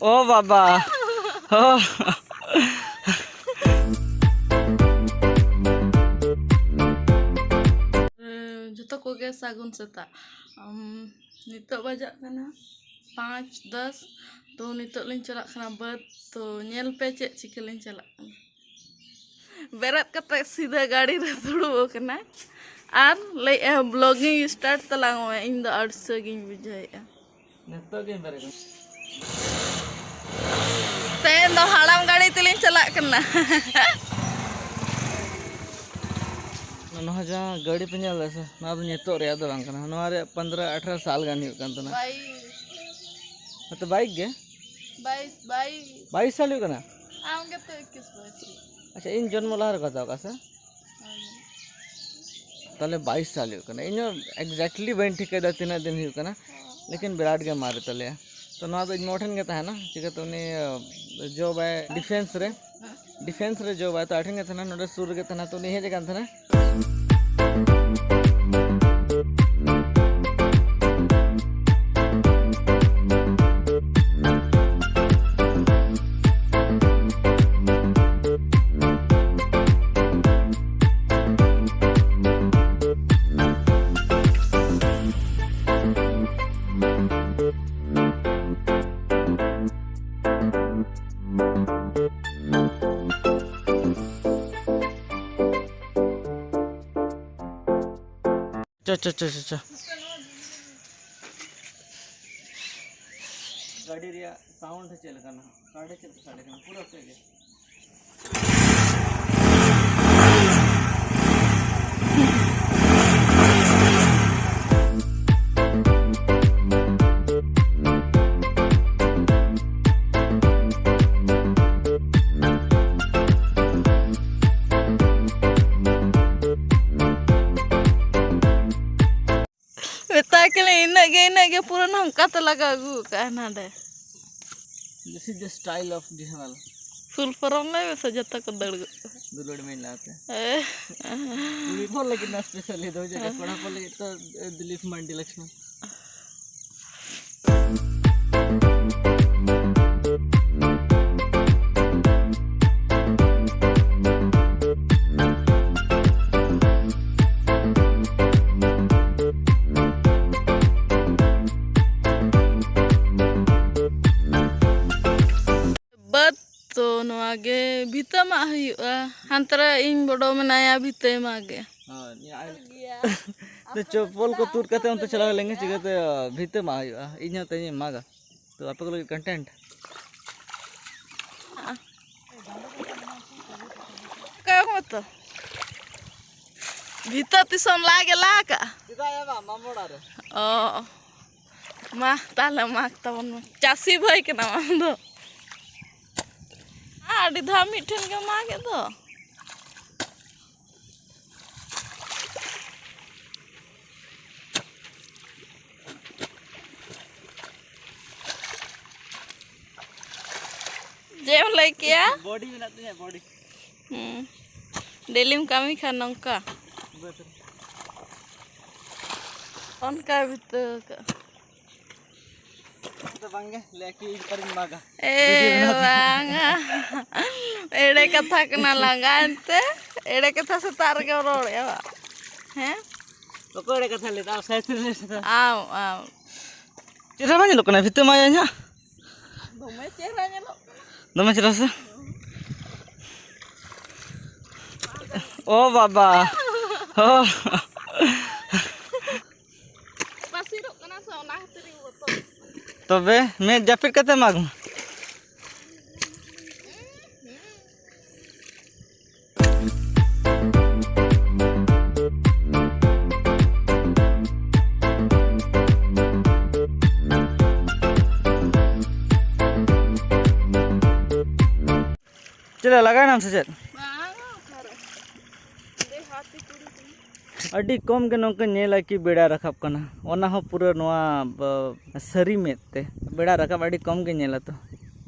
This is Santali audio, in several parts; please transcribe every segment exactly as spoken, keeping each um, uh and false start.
ᱚ ᱵᱟᱵᱟ᱾ ᱚ᱾ ᱡᱚᱛᱚ ᱠᱚᱜᱮ ᱥᱟᱹᱜᱩᱱ ᱥᱮᱛᱟᱜ᱾ ᱟᱢ, ᱱᱤᱛᱚᱜ ᱵᱟᱡᱟᱜ ᱠᱟᱱᱟ ᱯᱟᱸᱪ ᱫᱚᱥ᱾ ᱛᱚ ᱱᱤᱛᱚᱜ ᱞᱤᱧ ᱪᱟᱞᱟᱜ ᱠᱟᱱᱟ ᱵᱟᱹᱫᱽ᱾ ᱛᱚ ᱧᱮᱞ ᱯᱮ ᱪᱮᱫ ᱪᱤᱠᱟᱹ ᱞᱤᱧ ᱪᱟᱞᱟᱜ ᱠᱟᱱᱟ᱾ ᱵᱮᱨᱮᱫ ᱠᱟᱛᱮ ᱥᱤᱫᱷᱟᱹ ᱜᱟᱹᱰᱤ ᱨᱮ ᱫᱩᱲᱩᱵ ᱟᱠᱟᱱᱟ ᱟᱨ ᱞᱟᱹᱭᱮᱫᱼᱟ, "ᱵᱞᱚᱜᱤᱝ ᱥᱴᱟᱨᱴ ᱛᱟᱞᱟᱝ ᱢᱮ, ᱤᱧ ᱫᱚ ᱟᱹᱲᱥᱟᱹ ᱜᱤᱧ ᱵᱩᱡᱷᱟᱹᱣᱮᱫᱼᱟ᱾" ᱱᱤᱛᱚᱜ ᱜᱤᱧ ᱵᱮᱨᱮᱫ ᱮᱱᱟ᱾ ᱛᱮᱦᱮᱧ ᱫᱚ ᱦᱟᱲᱟᱢ ᱜᱟᱹᱰᱤ ᱛᱮᱞᱤᱧ ᱪᱟᱞᱟᱜ ᱠᱟᱱᱟ᱾ ᱱᱚᱣᱟ ᱡᱟᱦᱟᱸ ᱜᱟᱹᱰᱤ ᱯᱮ ᱧᱮᱞ ᱮᱫᱟ ᱥᱮ, ᱱᱚᱣᱟ ᱫᱚ ᱱᱤᱛᱚᱜ ᱨᱮᱭᱟᱜ ᱫᱚ ᱵᱟᱝ ᱠᱟᱱᱟ, ᱱᱚᱣᱟ ᱨᱮᱭᱟᱜ ᱯᱚᱱᱫᱽᱨᱚ ᱟᱴᱷᱨᱚ ᱥᱟᱞ ᱜᱟᱱ ᱦᱩᱭᱩᱜ ᱠᱟᱱ ᱛᱟᱦᱮᱱᱟ᱾ ᱵᱟᱭᱤᱥ᱾ ᱦᱮᱸ ᱛᱚ, ᱵᱟᱭᱤᱥ ᱜᱮ? ᱵᱟᱭᱤᱥ, ᱵᱟᱭᱤᱥ᱾ ᱵᱟᱭᱤᱥ ᱥᱟᱞ ᱦᱩᱭᱩᱜ ᱠᱟᱱᱟ? ᱟᱢ ᱜᱮᱛᱚ ᱮᱠᱩᱥ ᱵᱚᱭᱚᱥ ᱨᱮ᱾ ᱟᱪᱪᱷᱟ, ᱤᱧ ᱡᱚᱱᱢᱚ ᱞᱟᱦᱟ ᱨᱮᱠᱚ ᱦᱟᱛᱟᱣ ᱠᱟᱜᱼᱟ ᱥᱮ? ᱦᱳᱭ᱾ ᱛᱟᱦᱚᱞᱮ ᱵᱟᱭᱤᱥ ᱥᱟᱞ ᱦᱩᱭᱩᱜ ᱠᱟᱱᱟ᱾ ᱤᱧ ᱦᱚᱸ exactly ᱵᱟᱹᱧ ᱴᱷᱤᱠᱟᱹᱭᱮᱫᱟ ᱛᱤᱱᱟᱹᱜ ᱫᱤᱱ ᱦᱩᱭᱩᱜ ᱠᱟᱱᱟ, ᱞᱮᱠᱤᱱ ᱵᱤᱨᱟᱴ ᱜᱮ ᱢᱟᱨᱮ ᱛᱟᱞᱮᱭᱟ᱾ ᱛᱚ ᱱᱚᱣᱟ ᱫᱚ ᱤᱧ ᱢᱟ ᱴᱷᱮᱱ ᱜᱮ ᱛᱟᱦᱮᱱᱟ, ᱪᱤᱠᱟᱹᱛᱮ ᱩᱱᱤ, ᱟᱸ, ᱡᱚ ᱵᱟᱭ ᱰᱤᱯᱷᱮᱱᱥ ᱨᱮ, ᱰᱤᱯᱷᱮᱱᱥ ᱨᱮ ᱡᱚ ᱵᱟᱭ, ᱛᱚ ᱟᱡ ᱴᱷᱮᱱ ᱜᱮ ᱛᱟᱦᱮᱱᱟ, ᱱᱚᱰᱮ ᱥᱩᱨ ᱨᱮᱜᱮ ᱛᱟᱦᱮᱱᱟ, ᱛᱚ ᱩᱱᱤ ᱦᱮᱡ ᱟᱠᱟᱱ ᱛᱟᱦᱮᱱᱟ᱾ ᱪᱚ, ᱪᱚ, ᱪᱚ, ᱪᱚ, ᱪᱚ᱾ ᱜᱟᱹᱰᱤ ᱨᱮᱭᱟᱜ ᱥᱟᱣᱩᱱᱰ ᱪᱮᱫ ᱞᱮᱠᱟᱱᱟ? ᱥᱟᱰᱮ ᱪᱮᱫ ᱞᱮᱠᱟ ᱥᱟᱰᱮ ᱠᱟᱱᱟ? ᱯᱩᱨᱟᱹ ᱥᱟᱹᱨᱤ ᱜᱮ᱾ ᱢᱮᱛᱟ ᱠᱤᱱᱟᱹᱧ, ᱤᱱᱟᱹᱜ ᱜᱮ, ᱤᱱᱟᱹᱜ ᱜᱮ, ᱯᱩᱨᱟᱹ ᱱᱚᱝᱠᱟ ᱛᱮ ᱞᱟᱜᱟ ᱟᱹᱜᱩ ᱠᱟᱜᱼᱟ ᱱᱟᱰᱮ᱾ This is the style of ᱰᱷᱮᱣᱟᱞ᱾ ᱯᱷᱩᱞ ᱯᱷᱚᱨᱚᱢ ᱞᱟᱹᱭ ᱢᱮᱥᱮ, ᱡᱚᱛᱚ ᱠᱚ ᱫᱟᱹᱲ ᱜᱚᱫ ᱠᱚᱣᱟ᱾ ᱫᱩᱞᱟᱹᱲ ᱢᱮ ᱞᱟᱦᱟᱛᱮ᱾ ᱮ᱾ ᱠᱩᱲᱤ ᱦᱚᱯᱚᱱ ᱞᱟᱹᱜᱤᱫ ᱱᱟ special ᱦᱤ ᱫᱚ ᱦᱩᱭ ᱫᱟᱲᱮᱭᱟᱜᱼᱟ, ᱠᱚᱲᱟ ᱦᱚᱯᱚᱱ ᱞᱟᱹᱜᱤᱫ ᱛᱚ, ᱮ, ᱫᱤᱞᱤᱯ ᱢᱟᱱᱰᱤ ᱞᱚᱠᱥᱢᱚᱱ᱾ ᱱᱚᱣᱟ ᱜᱮ ᱵᱷᱤᱛᱟᱹ ᱢᱟᱜ ᱦᱩᱭᱩᱜᱼᱟ᱾ ᱦᱟᱱᱛᱮ ᱨᱮ ᱤᱧ ᱵᱚᱰᱚ ᱢᱮᱱᱟᱭᱟ, ᱵᱷᱤᱛᱟᱹᱭ ᱢᱟᱜᱮ᱾ ᱦᱳᱭ, ᱱᱤᱭᱟᱹ ᱟᱭ- ᱜᱮᱭᱟ᱾ ᱛᱚ ᱪᱚᱯᱯᱚᱞ ᱠᱚ ᱛᱩᱫ ᱠᱟᱛᱮ ᱚᱱᱛᱮ ᱪᱟᱞᱟᱣ ᱞᱮᱱ ᱜᱮ, ᱪᱤᱠᱟᱹᱛᱮ ᱵᱷᱤᱛᱟᱹ ᱢᱟᱜ ᱦᱩᱭᱩᱜᱼᱟ? ᱤᱧ ᱦᱚᱸ ᱛᱮᱦᱮᱧ ᱢᱟᱜᱟ᱾ ᱛᱚ ᱟᱯᱮ ᱠᱚ ᱞᱟᱹᱜᱤᱫ content᱾ ᱚᱠᱟ ᱠᱚ ᱛᱚ? ᱵᱷᱤᱛᱟᱹ ᱛᱤᱥᱚᱢ ᱞᱟ ᱜᱮ ᱞᱟ ᱠᱟᱜᱼᱟ? ᱪᱮᱫᱟᱜ ᱭᱟ ᱵᱟ, ᱢᱟᱢᱚ ᱚᱲᱟᱜ ᱨᱮ᱾ ᱚ, ᱢᱟ ᱛᱟᱦᱞᱮ ᱢᱟᱜᱽ ᱛᱟᱵᱚᱱ ᱢᱮ᱾ ᱪᱟᱹᱥᱤ ᱵᱷᱟᱹᱭ ᱠᱟᱱᱟᱢ ᱟᱢ ᱫᱚ᱾ ᱟᱹᱰᱤ ᱫᱷᱟᱣ ᱢᱤᱫ ᱴᱷᱮᱱ ᱜᱮ ᱢᱟᱜ ᱮᱫ ᱫᱚ᱾ ᱪᱮᱫ ᱮᱢ ᱞᱟᱹᱭ ᱠᱮᱭᱟ? ᱵᱚᱰᱤ ᱢᱮᱱᱟᱜ ᱛᱤᱧᱟ, ᱵᱚᱰᱤ᱾ ᱦᱩᱸ᱾ ᱰᱮᱞᱤᱢ ᱠᱟᱹᱢᱤ ᱠᱷᱟᱱ ᱱᱚᱝᱠᱟ᱾ ᱵᱟᱹᱫᱽ ᱨᱮ᱾ ᱚᱱᱠᱟ ᱵᱤᱛᱟᱹᱣ ᱠᱟᱜ᱾ ᱫᱚ ᱵᱟᱝᱜᱮ, ᱞᱟᱹᱭᱟ ᱠᱤ ᱤᱧ ᱚᱠᱟᱨᱤᱧ ᱢᱟᱜᱟ᱾ ᱮ ᱵᱷᱤᱰᱤᱭᱳ ᱵᱮᱱᱟᱣ ᱛᱮ᱾ ᱵᱟᱝᱟ᱾ ᱮᱲᱮ ᱠᱟᱛᱷᱟ ᱠᱟᱱᱟ, ᱞᱟᱸᱜᱟ ᱮᱱᱛᱮ᱾ ᱮᱲᱮ ᱠᱟᱛᱷᱟ ᱥᱮᱛᱟᱜ ᱨᱮᱜᱮᱢ ᱨᱚᱲᱮᱜᱼᱟ ᱵᱟ? ᱦᱮᱸ? ᱚᱠᱚᱭ ᱮᱲᱮ ᱠᱟᱛᱷᱟ ᱞᱟᱹᱭᱫᱟ? ᱟᱢ ᱥᱟᱭᱤᱰ ᱨᱮ ᱞᱟᱹᱭᱫᱟ᱾ ᱟᱢ, ᱟᱢ᱾ ᱪᱮᱦᱨᱟ ᱵᱟᱝ ᱧᱮᱞᱚᱜ ᱠᱟᱱᱟ ᱵᱷᱤᱛᱟᱹ ᱢᱟᱭᱟ ᱤᱧᱟᱹᱜ? ᱫᱚᱢᱮ ᱪᱮᱦᱨᱟ ᱧᱮᱞᱚᱜ ᱠᱟᱱᱟ᱾ ᱫᱚᱢᱮ ᱪᱮᱦᱨᱟ ᱥᱮ? ᱚ ᱵᱟᱵᱟ᱾ ᱚ᱾ ᱯᱟᱹᱥᱤᱨᱚᱜ ᱠᱟᱱᱟ ᱥᱮ, ᱚᱱᱟ ᱠᱷᱟᱹᱛᱤᱨ ᱤᱧ ᱵᱚᱛᱚᱨ᱾ ᱛᱚᱵᱮ ᱢᱮᱫ ᱡᱟᱹᱯᱤᱫ ᱠᱟᱛᱮ ᱢᱟᱜᱽ ᱢᱮ᱾ ᱪᱮᱫ ᱞᱟᱜᱟᱭᱱᱟᱢ ᱥᱮ ᱪᱮᱫ? ᱵᱟᱝᱟ, ᱚᱠᱟᱨᱮ? ᱚᱸᱰᱮ ᱦᱟᱹᱛᱤ ᱠᱩᱲᱤ ᱠᱟᱱᱟ᱾ ᱟᱹᱰᱤ ᱠᱚᱢ ᱜᱮ ᱱᱚᱝᱠᱟ ᱧᱮᱞᱟ ᱠᱤ ᱵᱮᱲᱟ ᱨᱟᱠᱟᱵ ᱠᱟᱱᱟ, ᱚᱱᱟ ᱦᱚᱸ ᱯᱩᱨᱟᱹ ᱱᱚᱣᱟ ᱵ-, ᱥᱟᱹᱨᱤ ᱢᱮᱫ ᱛᱮ᱾ ᱵᱮᱲᱟ ᱨᱟᱠᱟᱵ ᱟᱹᱰᱤ ᱠᱚᱢ ᱜᱮ ᱧᱮᱞᱟ ᱛᱚ᱾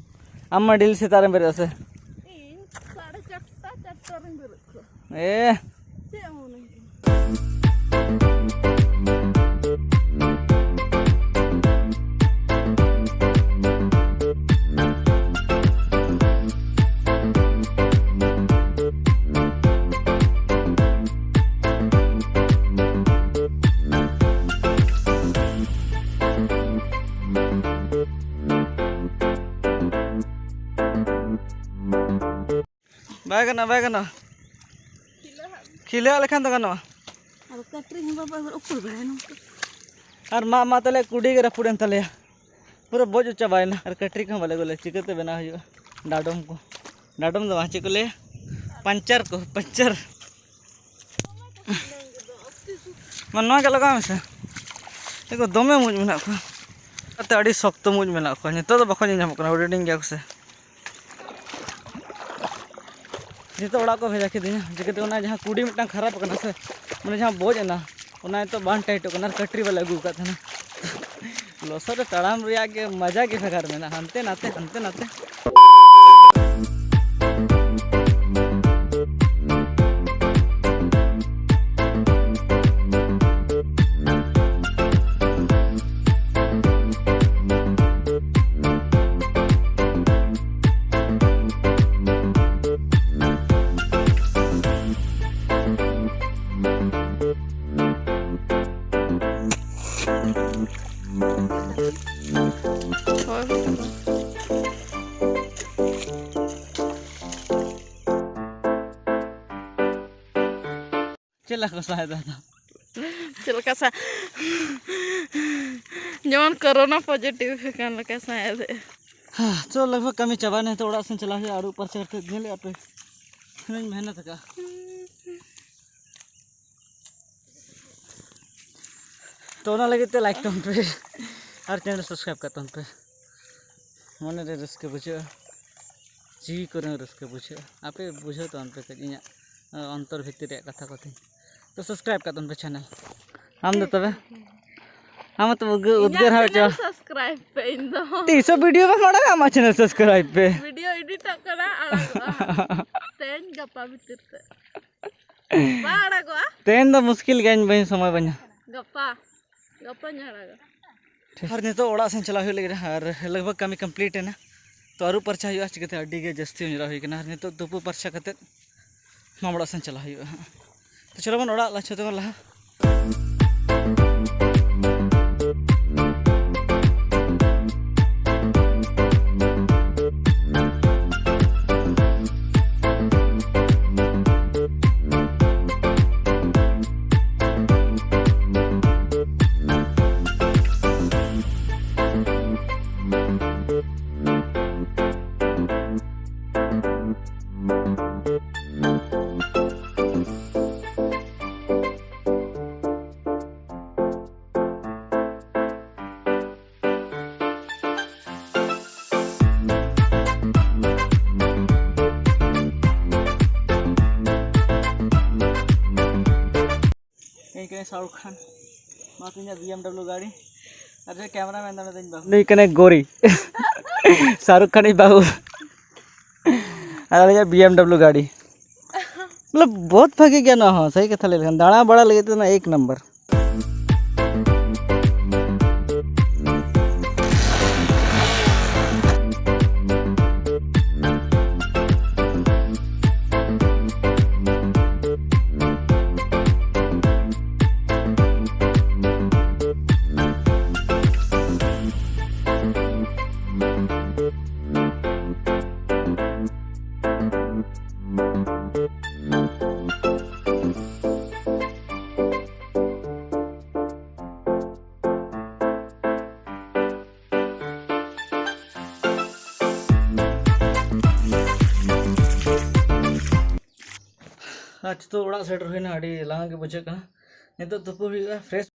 ᱟᱢ ᱢᱟ ᱰᱮᱞᱤ ᱥᱮᱛᱟᱜ ᱨᱮᱢ ᱵᱮᱨᱮᱫᱼᱟ ᱥᱮ? ᱤᱧ ᱥᱟᱲᱮ ᱪᱟᱨᱴᱟ, ᱪᱟᱨᱴᱟ ᱨᱤᱧ ᱵᱮᱨᱮᱫ ᱠᱚᱜᱼᱟ᱾ ᱮ᱾ ᱪᱮᱫ ᱮᱢ ᱢᱚᱱᱮ ᱠᱮᱫᱟ? ᱵᱟᱭ ᱜᱟᱱᱚᱜᱼᱟ, ᱵᱟᱭ ᱜᱟᱱᱚᱜᱼᱟ᱾ ᱠᱷᱤᱞᱟᱹᱣᱟᱜ ᱞᱮᱠᱷᱟᱱ ᱫᱚ ᱜᱟᱱᱚᱜᱼᱟ᱾ ᱟᱨ ᱠᱟᱹᱴᱨᱤ ᱦᱚᱸ ᱵᱟᱵᱟ ᱩᱠᱩᱨ ᱵᱟᱲᱟᱭ ᱱᱚᱝᱠᱟ᱾ ᱟᱨ ᱢᱟᱜ ᱢᱟᱜ ᱛᱟᱞᱮ ᱠᱩᱰᱤ ᱜᱮ ᱨᱟᱹᱯᱩᱫ ᱮᱱ ᱛᱟᱞᱮᱭᱟ᱾ ᱯᱩᱨᱟᱹ ᱵᱚᱡ ᱪᱟᱵᱟᱭᱮᱱᱟ᱾ ᱟᱨ ᱠᱟᱹᱴᱨᱤ ᱠᱚᱦᱚᱸ ᱵᱟᱞᱮ ᱟᱹᱜᱩ ᱞᱮᱫᱟ᱾ ᱪᱤᱠᱟᱹᱛᱮ ᱵᱮᱱᱟᱣ ᱦᱩᱭᱩᱜᱼᱟ? ᱰᱟᱰᱚᱢ ᱠᱚ, ᱰᱟᱰᱚᱢ ᱫᱚ ᱵᱟᱝ, ᱪᱮᱫ ᱠᱚ ᱞᱟᱹᱭᱟ? ᱯᱟᱧᱪᱟᱨ ᱠᱚ, ᱯᱟᱧᱪᱟᱨ᱾ ᱢᱟ ᱱᱚᱣᱟ ᱜᱮ ᱞᱟᱜᱟᱣ ᱢᱮᱥᱮ᱾ ᱮ ᱜᱚ, ᱫᱚᱢᱮ ᱢᱩᱡ ᱢᱮᱱᱟᱜ ᱠᱚᱣᱟ᱾ ᱟᱛᱮ ᱟᱹᱰᱤ ᱥᱚᱠᱛᱚ ᱢᱩᱡ ᱢᱮᱱᱟᱜ ᱠᱚᱣᱟ᱾ ᱱᱤᱛᱚᱜ ᱫᱚ ᱵᱟᱠᱚ ᱧᱮᱞ ᱧᱟᱢᱚᱜ ᱠᱟᱱᱟ, ᱦᱩᱰᱤᱧ ᱦᱩᱰᱤᱧ ᱜᱮᱭᱟ ᱠᱚ ᱥᱮ᱾ ᱱᱤᱛᱚᱜ ᱚᱲᱟᱜ ᱠᱚ ᱵᱷᱮᱡᱟ ᱠᱤᱫᱤᱧᱟ᱾ ᱪᱤᱠᱟᱹᱛᱮ ᱚᱱᱟ ᱡᱟᱦᱟᱸ ᱠᱩᱰᱤ ᱢᱤᱫᱴᱟᱝ ᱠᱷᱟᱨᱟᱯ ᱟᱠᱟᱱᱟ ᱥᱮ, ᱢᱟᱱᱮ ᱡᱟᱦᱟᱸ ᱵᱚᱡ ᱮᱱᱟ, ᱚᱱᱟ ᱱᱤᱛᱚᱜ ᱵᱟᱝ ᱴᱟᱭᱤᱴᱚᱜ ᱠᱟᱱᱟ᱾ ᱟᱨ ᱠᱟᱹᱴᱨᱤ ᱵᱟᱞᱮ ᱟᱹᱜᱩ ᱟᱠᱟᱫ ᱛᱟᱦᱮᱱᱟ᱾ ᱞᱚᱥᱚᱫ ᱨᱮ ᱛᱟᱲᱟᱢ ᱨᱮᱭᱟᱜ ᱜᱮ ᱢᱟᱡᱟ ᱜᱮ ᱵᱷᱮᱜᱟᱨ ᱢᱮᱱᱟᱜᱼᱟ, ᱦᱟᱱᱛᱮ ᱱᱟᱛᱮ, ᱦᱟᱱᱛᱮ ᱱᱟᱛᱮ᱾ ᱪᱮᱫ ᱞᱮᱠᱟ ᱠᱚ ᱥᱟᱦᱮᱫ ᱮᱫᱟ? ᱪᱮᱫ ᱞᱮᱠᱟ ᱥᱟ-, ᱡᱮᱢᱚᱱ ᱠᱳᱨᱳᱱᱟ ᱯᱚᱡᱤᱴᱤᱵᱷ ᱟᱠᱟᱱ ᱞᱮᱠᱟ ᱥᱟᱦᱮᱫ ᱮᱫᱟ᱾ ᱦᱮᱸ, ᱛᱚ ᱞᱟᱜᱽ ᱵᱷᱟᱜᱽ ᱠᱟᱹᱢᱤ ᱪᱟᱵᱟᱭᱮᱱᱟ᱾ ᱱᱤᱛᱚᱜ ᱚᱲᱟᱜ ᱥᱮᱱ ᱪᱟᱞᱟᱣ ᱦᱩᱭᱩᱜᱼᱟ, ᱟᱹᱨᱩᱵ ᱯᱟᱨᱪᱟ ᱠᱟᱛᱮ᱾ ᱧᱮᱞᱮᱫᱼᱟ ᱯᱮ, ᱛᱤᱱᱟᱹᱜ ᱤᱧ ᱢᱮᱦᱱᱚᱛ ᱟᱠᱟᱫᱼᱟ᱾ ᱛᱚ ᱚᱱᱟ ᱞᱟᱹᱜᱤᱫ ᱛᱮ ᱞᱟᱭᱤᱠ ᱛᱟᱵᱚᱱ ᱯᱮ ᱟᱨ ᱪᱮᱱᱮᱞ ᱥᱟᱵᱥᱠᱨᱟᱭᱤᱵ ᱠᱟᱜ ᱛᱟᱵᱚᱱ ᱯᱮ᱾ ᱢᱚᱱᱮ ᱨᱮ ᱨᱟᱹᱥᱠᱟᱹ ᱵᱩᱡᱷᱟᱹᱜᱼᱟ, ᱡᱤᱣᱤ ᱠᱚᱨᱮ ᱦᱚᱸ ᱨᱟᱹᱥᱠᱟᱹ ᱵᱩᱡᱷᱟᱹᱜᱼᱟ᱾ ᱟᱯᱮ ᱵᱩᱡᱷᱟᱹᱣ ᱛᱟᱵᱚᱱ ᱯᱮ ᱠᱟᱹᱡ ᱤᱧᱟᱹᱜ, ᱟᱸ, ᱚᱱᱛᱚᱨ ᱵᱷᱤᱛᱤᱨ ᱨᱮᱭᱟᱜ ᱠᱟᱛᱷᱟ ᱠᱚ ᱛᱤᱧ᱾ ᱛᱚ ᱥᱟᱵᱥᱠᱨᱟᱭᱤᱵ ᱠᱟᱜ ᱛᱟᱵᱚᱱ ᱯᱮ ᱪᱮᱱᱮᱞ᱾ ᱟᱢ ᱫᱚ ᱛᱚᱵᱮ? ᱟᱢ ᱦᱚᱸᱛᱚ ᱩᱫᱽᱜᱟᱹᱨ, ᱤᱧᱟᱹᱜ ᱩᱫᱽᱜᱟᱹᱨ ᱦᱟᱣᱮᱫ ᱪᱮᱱᱮᱞ ᱪᱚ᱾ ᱥᱟᱵᱥᱠᱨᱟᱭᱤᱵ ᱯᱮ, ᱤᱧ ᱫᱚ᱾ ᱛᱤᱥ ᱦᱚᱸ ᱵᱷᱤᱰᱤᱭᱳ ᱵᱟᱢ ᱟᱲᱟᱜᱟ, ᱟᱢᱟᱜ ᱪᱮᱱᱮᱞ ᱥᱟᱵᱥᱠᱨᱟᱭᱤᱵ ᱯᱮ᱾ ᱵᱷᱤᱰᱤᱭᱳ ᱮᱰᱤᱴᱚᱜ ᱠᱟᱱᱟ, ᱟᱲᱟᱜᱚᱜᱼᱟ᱾ ᱛᱮᱦᱮᱧ ᱜᱟᱯᱟ ᱵᱷᱤᱛᱤᱨ ᱛᱮ᱾ ᱵᱟᱝ ᱟᱲᱟᱜᱚᱜᱼᱟ? ᱛᱮᱦᱮᱧ ᱫᱚ ᱢᱩᱥᱠᱤᱞ ᱜᱮᱭᱟ, ᱤᱧ ᱵᱟᱹᱧ ᱥᱚᱢᱚᱭ ᱵᱟᱹᱧᱟ᱾ ᱜᱟᱯᱟ, ᱜᱟᱯᱟᱧ ᱟᱲᱟᱜᱟ᱾ ᱟᱨ ᱱᱤᱛᱚᱜ ᱚᱲᱟᱜ ᱥᱮᱱ ᱪᱟᱞᱟᱣ ᱦᱩᱭᱩᱜ ᱞᱟᱹᱜᱤᱫ, ᱟᱨ ᱞᱟᱜᱽ ᱵᱷᱟᱜᱽ ᱠᱟᱹᱢᱤ ᱠᱚᱢᱯᱞᱤᱴ ᱮᱱᱟ᱾ ᱛᱚ ᱟᱹᱨᱩᱵ ᱯᱟᱨᱪᱟ ᱦᱩᱭᱩᱜᱼᱟ, ᱪᱤᱠᱟᱹᱛᱮ ᱟᱹᱰᱤ ᱜᱮ ᱡᱟᱹᱥᱛᱤ ᱚᱸᱡᱽᱨᱟ ᱦᱩᱭ ᱠᱟᱱᱟ᱾ ᱟᱨ ᱱᱤᱛᱚᱜ ᱛᱩᱯᱩ ᱯᱟᱨᱪᱟ ᱠᱟᱛᱮᱫ ᱢᱟᱢ ᱚᱲᱟᱜ ᱥᱮᱱ ᱪᱟᱞᱟᱜ ᱦᱩᱭᱩᱜᱼᱟ ᱦᱟᱸᱜ᱾ ᱛᱚ ᱪᱚᱞᱚ ᱵᱚᱱ ᱚᱲᱟᱜ ᱞᱟᱦᱟ, ᱡᱚᱛᱚ ᱠᱷᱚᱱ ᱞᱟᱦᱟ᱾ ᱥᱟᱦᱨᱩᱠ ᱠᱷᱟᱱ᱾ ᱱᱚᱣᱟ ᱛᱤᱧ ᱵᱤ ᱮᱢ ᱰᱟᱵᱞᱤᱭᱩ ᱜᱟᱹᱰᱤ᱾ ᱟᱨ ᱡᱮ ᱠᱮᱢᱮᱨᱟ ᱢᱮᱱ ᱫᱚ ᱩᱱᱤ ᱫᱚᱧ ᱵᱟᱹᱦᱩ᱾ ᱱᱩᱭ ᱠᱟᱱᱟᱭ ᱜᱳᱨᱤ᱾ ᱥᱟᱦᱨᱩᱠ ᱠᱷᱟᱱ ᱤᱧ ᱵᱟᱹᱦᱩ᱾ ᱟᱨ ᱟᱞᱮᱭᱟᱜ ᱵᱤ ᱮᱢ ᱰᱟᱵᱞᱤᱭᱩ ᱜᱟᱹᱰᱤ᱾ ᱢᱚᱛᱞᱚᱵ, ᱵᱚᱦᱩᱛ ᱵᱷᱟᱜᱮ ᱜᱮᱭᱟ ᱱᱚᱣᱟ ᱦᱚᱸ, ᱥᱟᱹᱦᱤ ᱠᱟᱛᱷᱟ ᱞᱟᱹᱭ ᱞᱮᱠᱷᱟᱱ ᱫᱟᱬᱟ ᱵᱟᱲᱟ ᱞᱟᱹᱜᱤᱫ ᱛᱮᱫᱚ ᱮᱠ ᱱᱟᱢᱵᱟᱨ᱾ ᱟᱪᱪᱷᱟ, ᱛᱚ ᱚᱲᱟᱜ ᱥᱮᱴᱮᱨ ᱦᱩᱭᱱᱟ, ᱟᱹᱰᱤ ᱞᱟᱸᱜᱟ ᱜᱮ ᱵᱩᱡᱷᱟᱹᱜ ᱠᱟᱱᱟ᱾ ᱱᱤᱛᱚᱜ ᱛᱩᱯᱩ ᱦᱩᱭᱩᱜᱼᱟ, ᱯᱷᱨᱮᱥ᱾